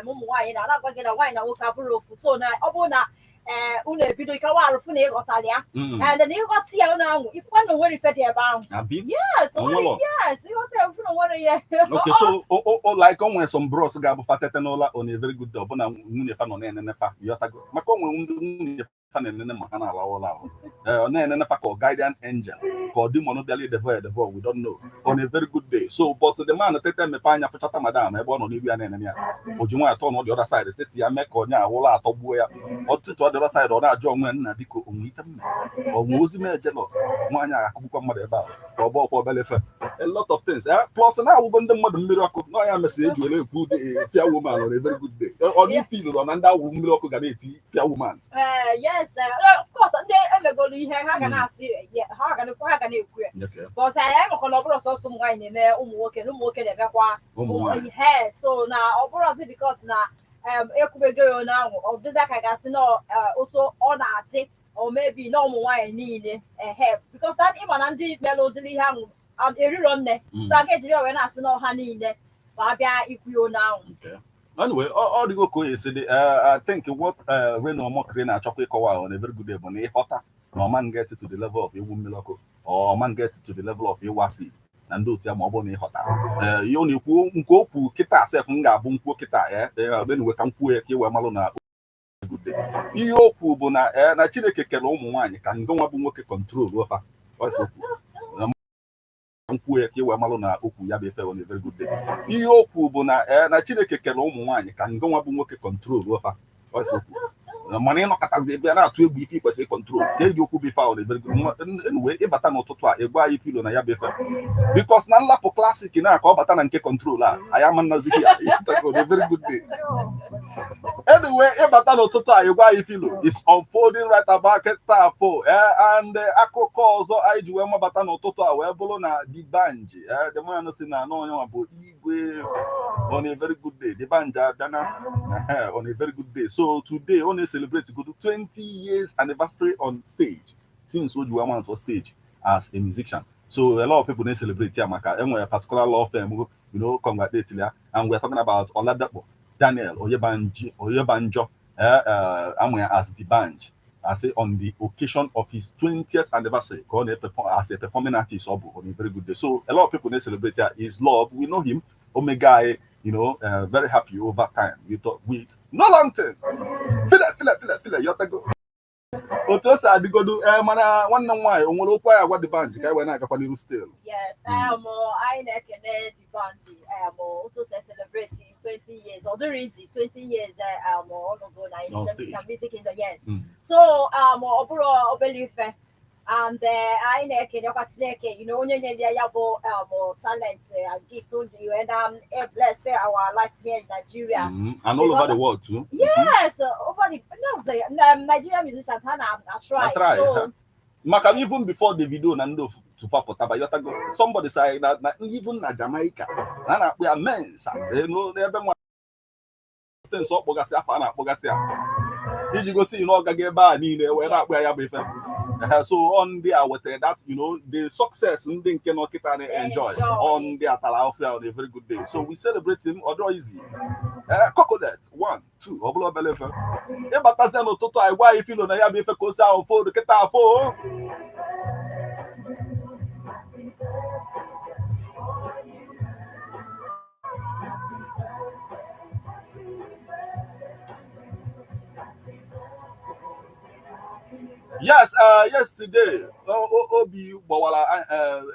ụmụ nwaanyị na-agwa gị na nwaanyị na nwoke abụrụ ofu. So na ọ bụrụ na unu ebido ikewa arụfụ na ịghọtara ya and then ịghọta ya unu ahụ ifụkwa na onwere ife dị ebe ahụ. Abi? Yes, o nwere. Onwelo? Yes, ịghọta ya, ifu na onwere ihe. Okay, so o like o nwere some bros ga-abụ fa tete n'ụla on a very good day, ọbụna nwunye fa nọ na-enene fa, ịghọtago, maka o nwere ndị nwunye fa na-enene ma ha na-ala ụlọ ahụ. Ee, ọ na-enene fa ka ọ guardian angel, ka ọ demon bịala idevo edevo, we don't know, on a very good day. So but the man tete, mepe anya, fụchata madam ebe ọ nọ n'iru ya na-enene ya, o ji nwaanyị tọọ the other side tete ya mee ka onye ahụ ụlọ atọgbuo ya ọtụtụ ọ the other side. Ọ na-ajụ onwe ya, "Nna, biko, onwe ite mme onwe ozi m ejelọ nwaanyị a akụgbukwa mmadụ ebe a ka ọ bụ ọkwa obele ife?" A lot of things, eh? Plus na-awụgo ndị mmadụ mmiri ọkụ na ya mesịrị eji were ekwu fear woman on a very good day. Ọ dị feel na ndị awụ mmiri ọkụ ga na-eti fear woman? Yes, of course, ndị emegolu ihe ha ga na-asị, yeah, ha ga na-ekwu ya. But anyị makwa na ọ bụrụ sọsọ ụmụ nwaanyị na-eme ụmụ nwoke, na ụmụ nwoke na-emekwa ụmụ nwaanyị. Ihe so na ọ bụrụzi because na ekwubego ya onye ahụ, ọ dịzị ka ga-asị na otu ọ na-adị or maybe na ụmụ nwaanyị niile ehe, because that ịma na ndị mere ụdịrị ihe ahụ eriro nne. So a ga-ejiri ya wee na-asị na ọha niile ma a bịa ikwu ya onye ahụ. Okay. Anyway, ọ dịgo ka o esi dị. I think what Reno Omokri na-achọkwa ịkọwa on a very good day bụ na ịghọta na ọma get to the level of iwu mmiri ọkụ or ọma get to the level of ịwa acid na ndị otu ya, ma ọ bụrụ na ịghọta ihe ọ na-ekwu nke okwu kịta sef m ga-abụ nkwuo kịta ya anyway, ka m kwuo ya ka ị wee malụ na good day. Ihe okwu bụ na na Chineke kere ụmụ nwaanyị ka ngọnwa bụ nwoke control fa. Ọ ka okwu na m kwuo ya ka ị wee malụ na okwu ya bụ ife on a very good day. Ihe okwu bụ na na Chineke kere ụmụ nwaanyị ka ngọnwa bụ nwoke control fa. Ọ ka okwu Mana ịnọkọtazi ebe a na-atụ egwu ife ikwesịrị control ka eji okwu bụ ife ahụ na very good. Anyway, ịbata n'ụtụtụ a, egwu anyị filo na ya bụ ife, because na nlapụ classic na ka ọ bata na nke control a, anyị ama nnazighị ya. A very good day. Anyway, ịbata n'ụtụtụ a, egwu anyị filo is unfolding right about kịta afọ. And akụkọ ọzọ anyị ji wee mabata n'ụtụtụ a wee bụrụ na D'banj, the man si na anọ onye bụ igwe on a very good day. D'banj abịana on a very good day. So today ọ na-celebrate good 20 years anniversary on stage since o ji wee mount on stage as a musician. So a lot of people na-celebrate ya maka enwere particular law firm congratulate ya. And we're talking about Oladapo Daniel Oyebanji Oyebanjo, amụ ya as D'banj. I say on the occasion of his 20th anniversary, ka ọ na-perform as a performing artist, ọ bụ on a very good day. So a lot of people na-celebrate ya. His love, we know him, Omega, very happy over time with no long thing. File, file, file, file, yotago. Otu o si adịgodu ee, mana nwanne m nwaanyị, o nwere okwu anyị agwa D'banj ka anyị wee na-agakwa n'iru still? Yes, anyị na-ekene D'banj otu o si celebrate 20 years. Ọ dịrị easy, 20 years ọnọgo na On stage. na music industry, yes. So ọ bụrụ obere ife, and anyị na-ekenekwa Chineke, onye nyere ya bụ talent and gift o ji wee na bless our lives here in Nigeria. And all over the world too. Yes, over the no, say, Nigerian musicians ha na try. Na try, so huh? Maka na even before the video na ndị tufa pụtaba, yotago, somebody say na even na Jamaica na a na-akpọ ya Mensa. N'ebe nwa things ọ kpọgasị afọ a na-akpọgasị ya iji gosi na ọ gaghị ebe a niile wee na-akpọ ya ya bụ ife. So on ndị a wetara that the success ndị nke nọ kịta na-enjoy Enjoy. on ndị a tara ahụhụ on a very good day. So we celebrate him. Ọ dịrọ easy. Coconut one two, ọ bụla obere ife. Ịbatazie n'ụtụtụ a, gwa anyị filo na ya bụ ife ka o si ahụ fodu kịta afọ. Yes, yesterday, Obi gbawara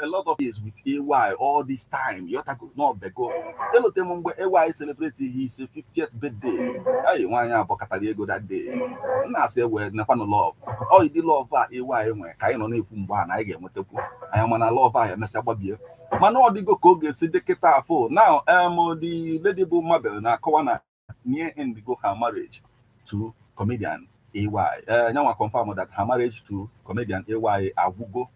a lot of years with AY all this time. Yotago, no bego. Elote m mgbe AY celebrate his 50th birthday. Ayi, nwaanyị a bọkọtara ego that day. M na-asị ewe nekwanụ love. Ọ ịdị love a AY nwe ka anyị nọ na-ekwu mgbe a na anyị ga-enwetakwu. Anyị mana love a emesịa gbabie. Mana ọ dịgo ka ọ ga-esi dị kịta afọ. Now, the lady bụ Mabel na-akọwa na near end go her marriage to comedian AY. Nyanwa confirm that her marriage to comedian AY agwụgo,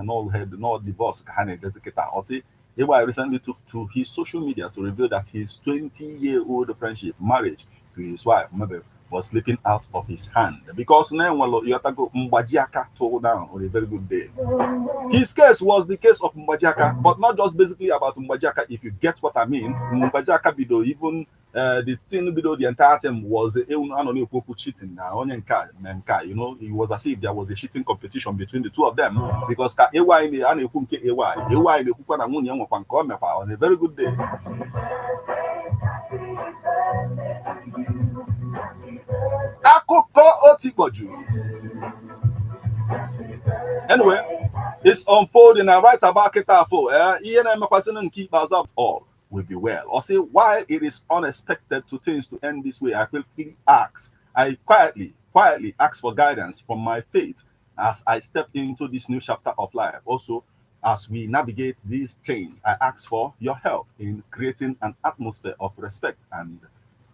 no head, no divorce ka ha na-ejezi kịta. Ọ sị AY recently took to his social media to reveal that his 20-year-old friendship marriage to his wife Mabel was slipping out of his hand because na enwere yotago mgbaji aka too down on a very good day. His case was the case of Mgbajiaka, but not just basically about Mgbajiaka, if you get what I mean. Mgbajiaka bido even the thing bido, the entire thing was anọ na-ekwu okwu cheating na onye nke a mee nke a, it was as if there was a cheating competition between the two of them, because ka AY a na-ekwu nke AY, AY na-ekwukwa na nwunye ya nwekwa nke o mekwa on a very good day. Akụkọ otikpọju. Anyway, it's unfolding and right about kịta afọ ihe na-emekwasịnụ nke ikpeazụ, all will be well. Or say, while it is unexpected to things to end this way, I quickly ask, I quietly, quietly ask for guidance from my faith as I step into this new chapter of life. Also, as we navigate this change, I ask for your help in creating an atmosphere of respect and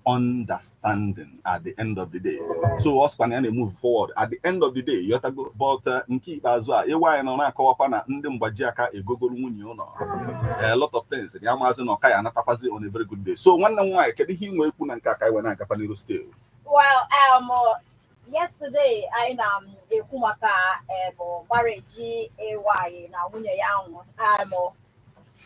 understanding at the end of the day. So us kwana na move forward at the end of the day, yotago. But nke ikpeazụ a, ịwa anyị nọ na-akọwakwa na ndị mgbaji aka egogoro nwunye ụlọ a lot of things ya maazị na ọka ya anatakwazi on a very good day. So nwanne m nwaanyị, kedu ihe ị nwee ikwu na nke a ka anyị wee na-agakwa n'iru still? Well, yesterday anyị na-ekwu maka marriage AY na nwunye ya ahụ.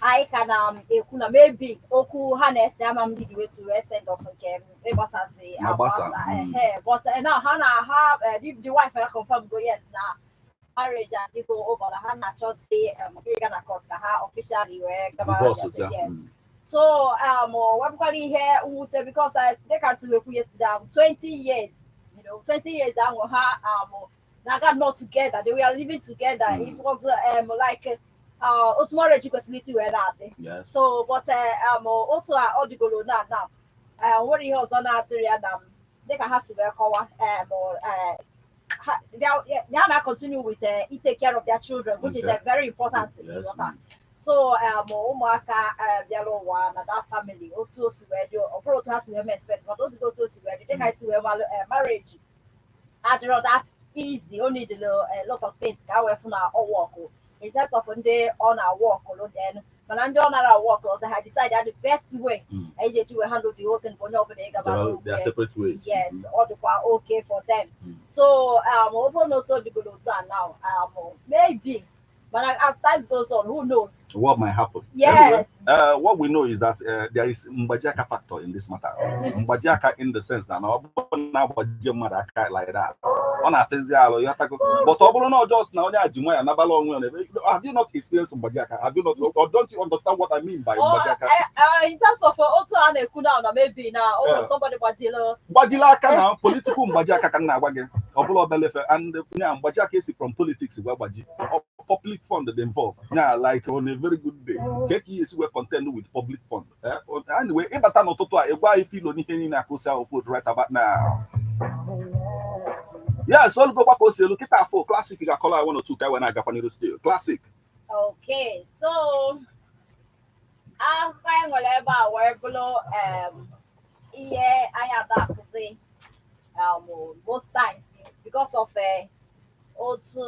Anyị ka na-ekwu na maybe okwu ha na-ese ama m lead way to extent of nke ịgbasasị Agbasa, agbasa. Ehe, but now ha na ha the wife ya confirm go yes na marriage adịgo over, na ha na-achọzi ịga na court ka ha officially wee gaba. Divorce ya. Yes. So wepụkwara ihe mwute because dịka tiri ekwu yesterday, 20 years, 20 years ahụ ha na-aga not together, they were living together. It was like otu marriage kwesịrị isi wee na-adị. So but otu a ọ dịgoro na now, nwere ihe ọzọ na-adịrị ya na Dịka ha si wee kọwa, they are now continue with take care of their children, which is very important. Ịghọta? So ụmụaka bịara ụwa na that family, otu o si wee dị, ọ bụrụ otu ha si wee mee expect, mana otu otu o si wee dị, dịka esi wee malụ, marriage adịrọ that easy. O need a lot of things ka a wee fụ na ọ work in terms of ndị ọ na-work then, mana ndị ọ nara work ọzọ, ha decide that the best way anyị ji eji wee handle the whole thing bụ onye ọbụla ịgaba They are separate ways. Yes, ọ dịkwa okay for them. So ọ bụrụ na otu ọ dịgoro otu a now, maybe, mana as time goes on, who knows? What might happen? Yes. Anyway, what we know is that there is mgbajiaka factor in this matter. Mgbajiaka in the sense that na ọ bụrụ na agbajie mmadụ aka like that, ọ na-afịzi alụ ya tago. But ọ bụrụ na ọ just na onye a ji nwa ya nabala onwe ya have you not experienced mgbajiaka? Have you not, or don't you understand what I mean by Or, mgbajiaka? In terms of otu a na-ekwu now na maybe na o nwere somebody gbajiri Gbajiri aka na political mgbajiaka ka m na-agwa gị. Ọ bụla obele ife, and nya mgbajiaka esi from politics wee gbaji. Public fund dị involved. Nya like on a very good day. Ka ka esi wee contend with public fund? Eh? Anyway, ịbata n'ụtụtụ a, ịgwa ife ilo n'ihe niile akụsi ahụ food right about now. Yes, olugokwa ka o si elu kịta afọ. Classic ga-akọrọ anyị one or two ka anyị wee na-agakwa n'iru still. Classic. Okay, so akụkọ anyị nwere ebe a wee bụrụ ihe anyị ada akụzi most times because of otu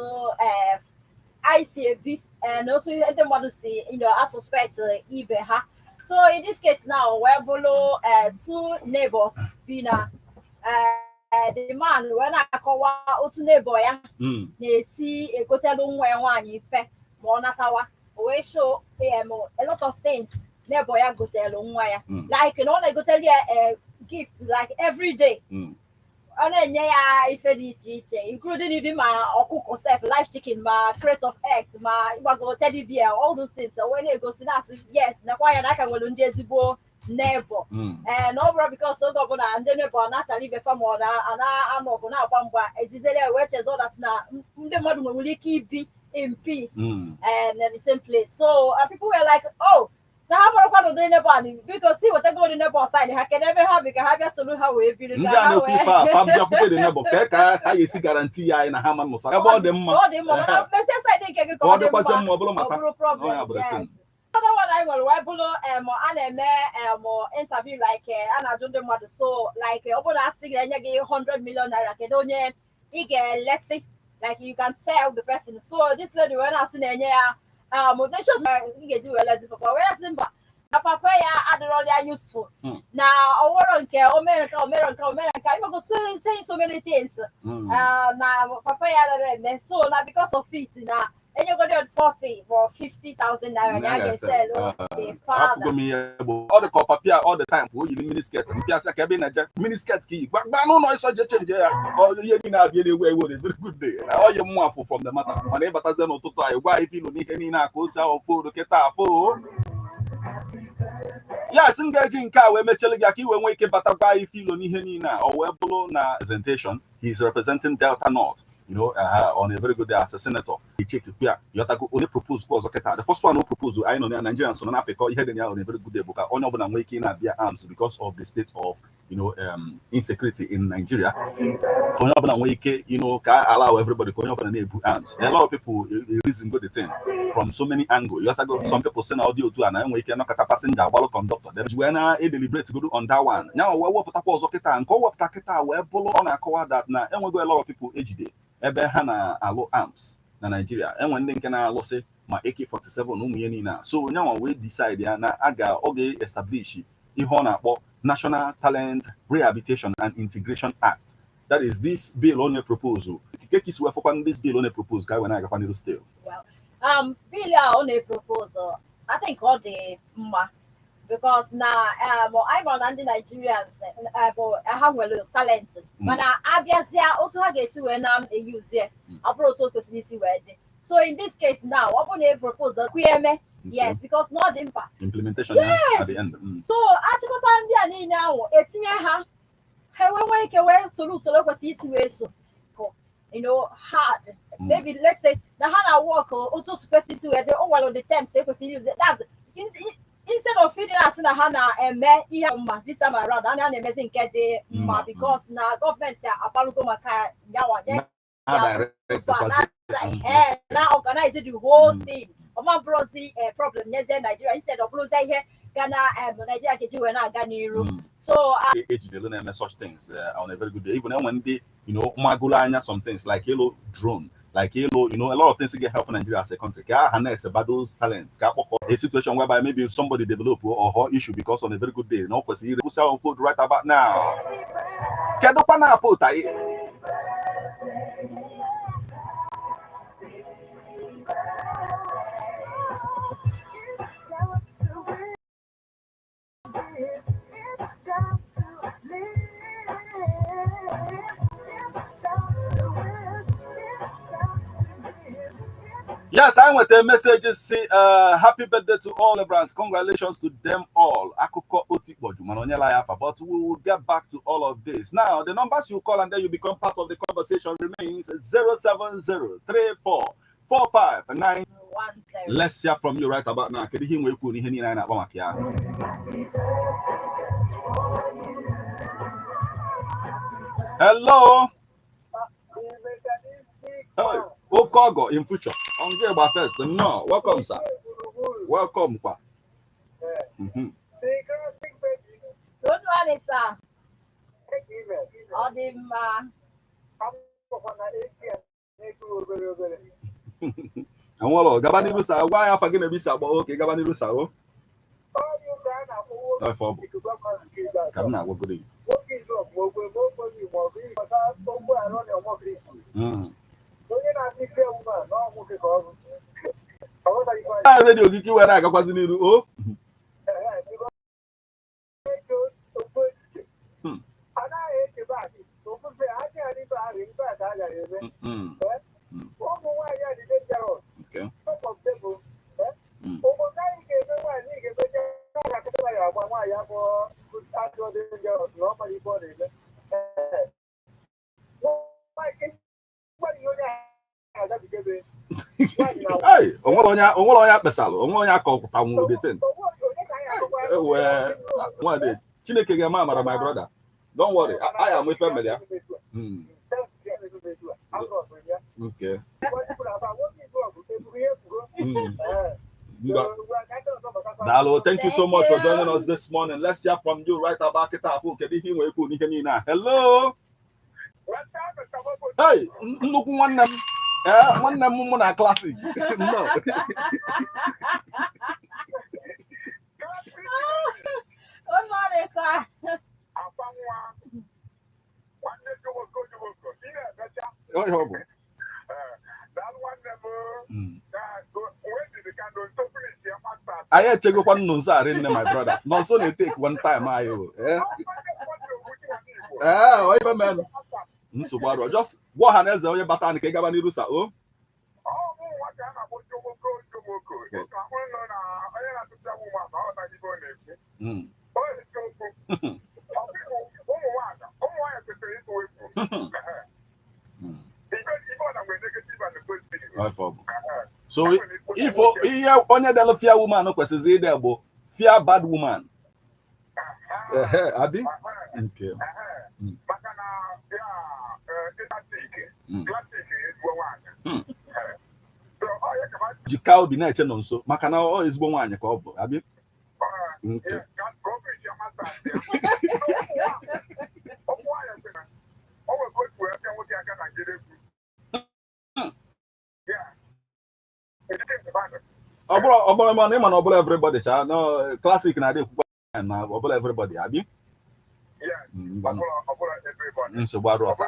anyị si ebi na otu ndị mmadụ si suspect ibe ha. So in this case now, wee bụrụ two neighbors bi na the man wee na-akọwa otu neighbor ya na-esi egotelu nwa ya nwaanyị ife ma ọ natawa. O wee show a lot of things neighbor ya gotelu nwa ya, like na ọ na-egotelu ya gift like every day. Ọ na-enye ya ife dị iche iche, including even ma ọkụkọ sef, live chicken, ma crate of eggs, ma ịgbago teddy bear, all those things. O wee na-egosi, na-asị yes, nakwa ya na aka nwere ndị ezigbo neighbor. Ee, na ọ bụrụ because oge ọbụla ndị neighbor na-achara ibe fa ma ọ na-anụ ọgụ, na-agba mgba, ejizere ya wee chezọ that na ndị mmadụ nwere ike ibi in peace and in the same place. So people were like, "Oh, na ha marakwa n'ụdị neighbor a, biko si wetago ụdị neighbor side ha, kedu ebe ha bi ka ha bịa soro ha wee biri." Ndị Ka a ha na-ekwu wee ife a, fa bịakwute the neighbor ka ha ga-esi guarantee ya anyị na ha ma nnụsa ebe ọ dị mma. Ọ dị mma, mana mezie side nke gị ka ka ọ ọ dị dịkwazị mma, mma, ọ bụrụ ọ mata bụrụ problem. Ọ ya bụ the thing. Yes. Other one anyị nwere wee bụrụ a na-eme interview, like a na-ajụ ndị mmadụ, so like ọ bụrụ na asị gị enye gị 100 million naira, kedu onye ị ga-elesi, like you can sell the person? So this lady wee na-asị na-enye ya nation ị ga-eji wee lezi papa, wee sị mba, na papa ya adịrọla ya useful, na ọwụrụ nke o mere nke o mere nke o mere nke ịmago, so saying so many things na papa ya adịrọ eme. So na because of it, na enyegodi 40 or 50,000 naira na ya ga-esell the father. Afụgo m ihe bụ ọ dị ka ọpapịa all the time ka o yiri miniskirt mpịasị ka ebe ị na-eje miniskirt ka iyi gbagba n'ụlọ ịsọ je change ya. Ọ ihe niile abịa na-ewu ewu on a very good day na ọ yi mmụ afụ from the matter, mana ịbatazie n'ụtụtụ anyị gwa ife ilu n'ihe niile a ka o si ahụ fodu kịta afụ. Yes, m ga-eji nke a wee mechele gị aka iwe nwee ike bata gwa ife ilo n'ihe niile a. Ọ wee bụrụ na presentation, he is representing Delta North on a very good day as a senator. Ichekwa yọtago onye propose kwa ọzọ kịta. The first one o propose, anyị nọ na Nigerians nọ na-apịkọ ihe dị na ya on a very good day bụ ka onye ọbụla nwee ike ị na-abịa arms because of the state of insecurity in Nigeria, ka onye ọbụla nwee ike ka allow everybody, ka onye ọbụla na-ebu arms. A lot of people reason go the thing from so many angles, yọtago. Some people say na ọ dị otu a na enwe ike nọkọta passenger agbalụ conductor. Then wee na deliberate go on that one ya wee wepụtakwa ọzọ kịta. Nke ọ wepụta kịta wee bụrụ ọ na-akọwa that na enwego a lot of people ejide ebe ha na-alụ arms na Nigeria, enwe ndị nke na-alụsị ma AK47, ụmụ ihe niile a. So nyanwa wee decide ya na a ga ọ ga-establish ihe ọ na-akpọ National Talent Rehabilitation and Integration Act. That is this bill onye propose. Ikike ka isi wee fọkwa this bill onye propose ka anyị wee na-agakwa n'iru still. Well, bill a ọ na-propose, I think ọ dị mma because na anyị mara na ndị Nigerians bụ ha nwere talent, mana abịazịa otu ha ga-esi wee na-eyuzie ọ bụrụ otu o kwesịrị isi wee dị. So in this case now, ọ bụrụ na e propose kwu ya eme, yes, because na ọ dị mkpa. Implementation ya at the end. So achịkọta ndị a niile ahụ, etinye ha, ha enwe nwee ike wee soro usoro kwesịrị isi wee so hard. Maybe let's say na ha na work otu o kwesịrị isi wee dị, o nwere the terms ekwesịrị use, that's Instead of ịdị na-asị na ha na-eme ihe mma this time around, a na-emezi nke dị mma because na gọọmenti akpalugo maka yawa nye Ha direct kwasị. Na organize the whole thing. Ọma bụrụzi problem n'ezie Nigeria, instead of bụrụzie ihe ga na Nigeria ga-eji wee na-aga n'iru. So Ejidelu na-eme such things on a very good day, even when ndị magolo anya some things like ịlụ drone, like ịlụ a lot of things get help Nigeria as a country, ka a harness about those talents, ka akpọkọ a situation whereby maybe somebody develop or her issue, because on a very good day na ọ kwesịrị ire kwụsị ahụ food right about now. Kedụkwa na-apụ ụta? Yes, I nweta message say, happy birthday to all celebrants. Congratulations to them all. Akụkọ otikpọju mana onye la ya afa, but we will get back to all of this. Now, the numbers you call and then you become part of the conversation remains 070 34 45 9. 10. Let's hear from you right about now. Kedu ihe ị nwere ikwu n'ihe niile anyị na-akpa maka ya? Hello. Hey, Okogo in future. On Gba first. No, welcome, sir. Welcome kwa. Good morning, sir. Ọ dị mma. Anwụrụ, gaba n'iru sa, gwa ya afa gị na ebe isi agba oke, gaba n'iru sa o. Afọ ọ bụ ka m na-agwagoro gị. A redio gị ka i were agakwazi n'iru o. Okay. Hey, onwere onye akpesalụ, onwere onye akọpụtanwuru the thing. Wee nwadị Chineke ga-eme amara, my brother. Don't worry, I am ife mere ya. Okay. Ngwa. Daalụ, thank you so much for joining us this morning. Let's hear from you right about kịta afọ. Kedu ihe ị nwere ikwu n'ihe niile a? Hello. Hey, nnukwu nwanne m. Ee, nwanne m mụ na classic. No. Good morning, sir. Ọ ihe ọ bụ. Anyị echegokwa nnụ nso arị nne, my brother. Nọ nso na-etake one time anyị o. Ee, ee, ọ ife men. Nsogbu arụ. Just gwa ọha na eze onye bata anyị ka ị gaba n'iru sa o. Ọ ife ọ bụ. So if ihe onye delu fear woman kwesịrị ide bụ fear bad woman. Ehe, abi? Okay. Jika obi na-eche nọ nso maka na ọ ezigbo nwaanyị ka ọ bụ, abi? Okay. Ọ bụrụ mana ịma na ọ bụla everybody cha no classic na-adị ekwukwa na ọ bụla everybody, abi? Ngwanụ. Nsogbu arụ ọsa.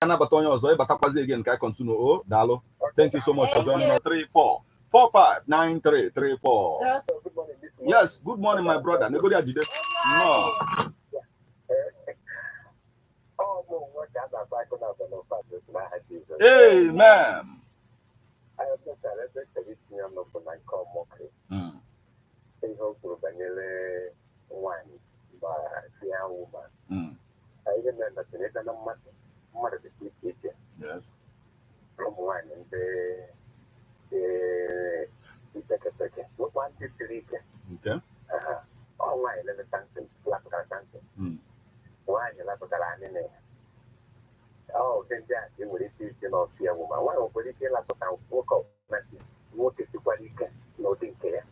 Anabata onye ọzọ ịbatakwazi again ka anyị continue o. Daalụ. Thank you so much for joining us. 3 4 4 5 9 3 3 4. Zero Yes, good morning, my brother. Negodi ajide. No. Amen. Ihe o kwuru banyere nwaanyị gba ya wụma ihe na-emetụrụ ịga na mmadụ mmadụ dịka iche iche. Ụmụ nwaanyị ndị dị ipekepeke nwekwa ndị siri ike. na ọfịa bụ ma nwaanyị nwekwara ike ịlapụta nwoke ọbụla si nwoke sikwara ike n'ụdị nke ya.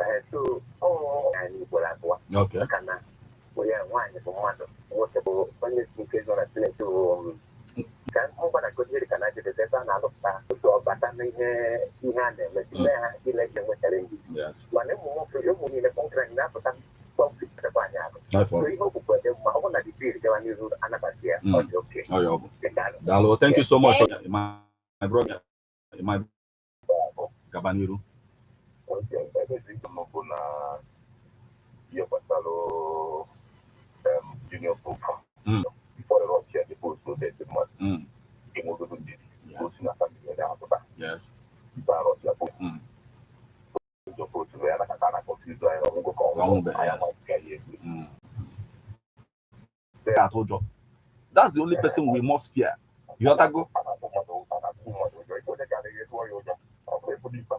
Ee, so ọ anyị ugboro abụọ maka na onye nwaanyị bụ mmadụ, nwoke bụ onye si nke nọ na senate bụ ka m gbadagodiri ka na jedebe ebe a na-alụpụta otu ọbata n'ihe ihe a na-eme mee ha ile enwetara ndị mana ụmụ nwoke, ụmụ niile kpọmkwem na-apụta kpọmkwem anyị ahụ. Therefore, so ihe okwukwe dị mma, ọ bụrụ na the bill gawa n'ihu anabata ya, ọ dị oke. Oh, yeah. Daalụ. Thank you so much, my brother. My gaba n'iru. Bụ na ihe gbasara junior pope before the rush the post no dị mmadụ enwegodo ndidi ka o si na family ya apụta ife arọchi ya pope junior pope ya nakata na confuse anyị ọgwụgwọ ka Ọnwụ ọnwụ be, anyị yes. amaghị ya egwu. Atụ ụjọ. That's the only person we must fear. You go. A na-atụ mmadụ ụjọ, onye ga-adịghị tụọ ya ụjọ ọ bụ ebu n'ikpe.